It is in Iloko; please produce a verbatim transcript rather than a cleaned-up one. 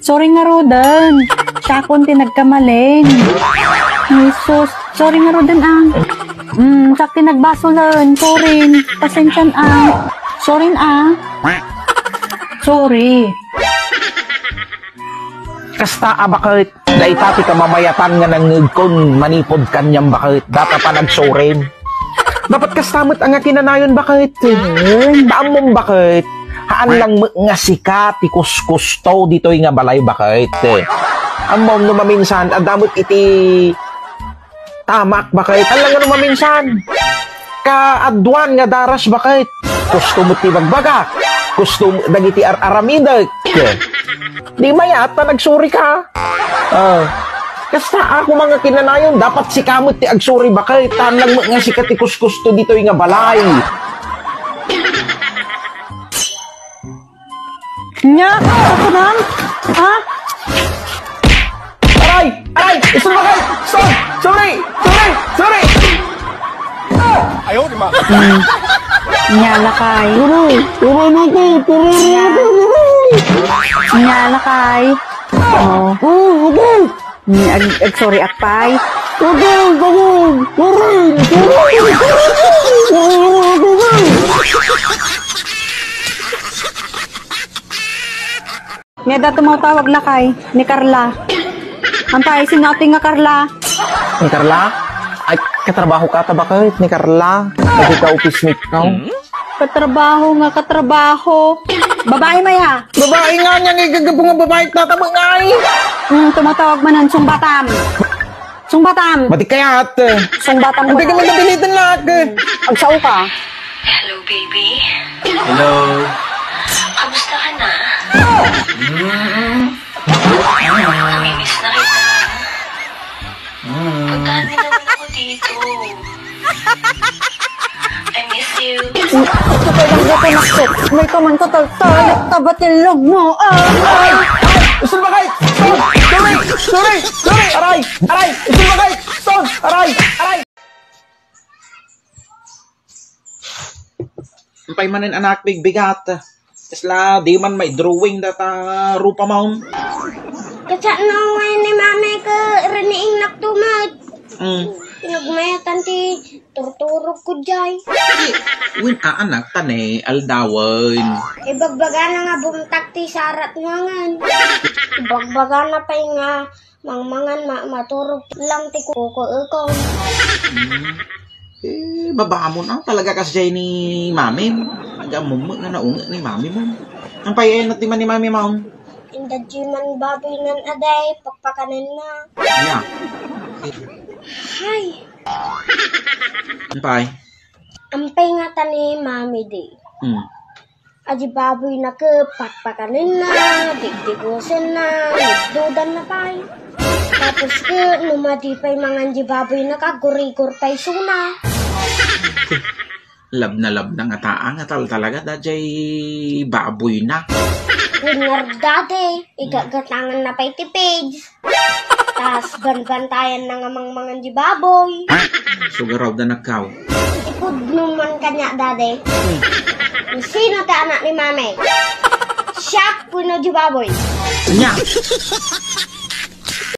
Sorry ngaruden. Siakon ti nagkamalen. Jesus, sorry ngaruden, ah. Mm, siak ti nagbasolen. Sorry. Pasensian, ah. Sorry, ah. Sorry. Kasta a baket, dayta ti kamamayatan nga nangngegkon manipud kaniam baket, data panagsurim. Dapat kasta met a nga kinanayon baket. Wen. Ta ammom baket, haan lang met nga sika ti kuskusto ditoy nga balay baket. Ammom no maminsan, adda met iti tamak baket. Haan lang nga no maminsan. Kaaduan nga daras baket. Kustom ti bagbaga. Kustom dagiti ar-aramidek. Di mayat ta nagsurika. Ah. Kasta ako mga kinanayon, dapat sika met ti agsuri baket. Haan lang met nga sika ti kuskusto ditoy nga balay. Nya, kakunam? Ha? Aray! Aray! Isun baket! Stop! Sorry! Sorry! Sorry! Ayaw, di ma. Hmm. Nya, lakay. Aray! Aray, naku! Aray, aray, aray, aray! Nya, lakay. Oh. Oh, okay. Hmm, ag-, ag-sorry, apay. Okay, okay. Aray! Aray! Aray! Mayat a tumawtawag, lakay, ni Carla. Ampay, sino atoy nga Carla? Ni Carla? Ay, katrabaho ka, ta baket ni Carla. Dagiti ka-office mate ko. Katrabaho nga katrabaho. Babae, maya. Babae nga, nya nga igagapu nga babae, tatama nga, eh. Hmm, tumawtawag manen, sungbatam. Sungbatam. Madi kayat. Sungbatam ko. Ang bigyan mo na. Napilitan lahat, eh. Agsao ka. Hello, baby. Hello. Kamusta ka na? Mm. Namimiss na kita. Mm. Puntahan mo naman ako dito. I miss you. Ito pa lang ako nakit. May kaman ka taltalit, tabatilog mo. Ah, ah. Usul ba kayo? Stop! Sorry! Sorry! Sorry! Aray! Aray! Usul ba kayo? Stop! Aray! Aray! Ampay manen, anak, bigbigat. Kasla, di man may drawing data rupa maon. Kasano nga ni mami ka riniing naktumat? Mm. Pinagmayatan ti turturog ko jay. Wen, a, anak, ta ne, aldawen. Ibagbagana nga bumtak ti sarat ngangan. Ibagbagana pay nga mangmangan ma-, maturog lang ti kukuekon. Hmm. Eh, babamon, ah, talaga kasjay ni mami. Nagammummo nga naunget ni mami mo. Ampay, eh, nati man ni mami maon? Inda di man baboy nan aday, pakpakanen na. Anya? Hay! Ampay? Ampay nga ta ni mami di. Hmm. Adi baboy na ke, pakpakanenna, digdigusenna, nagdudanna pay. Tapos ke, no madi pay mangan di baboy na, kagurigor pay suna. Labna-labna nga taa nga tal-, talaga, dajay baboy na. Winner dati, igagatangan na pay ti page. Tas banbantayan na nga mangmangan di baboy. Sugaraw da nagkaw. Ipudno man kanya, Dade. Hmm. Sino ti anak ni Mami? Siak wenno di baboy? Nya.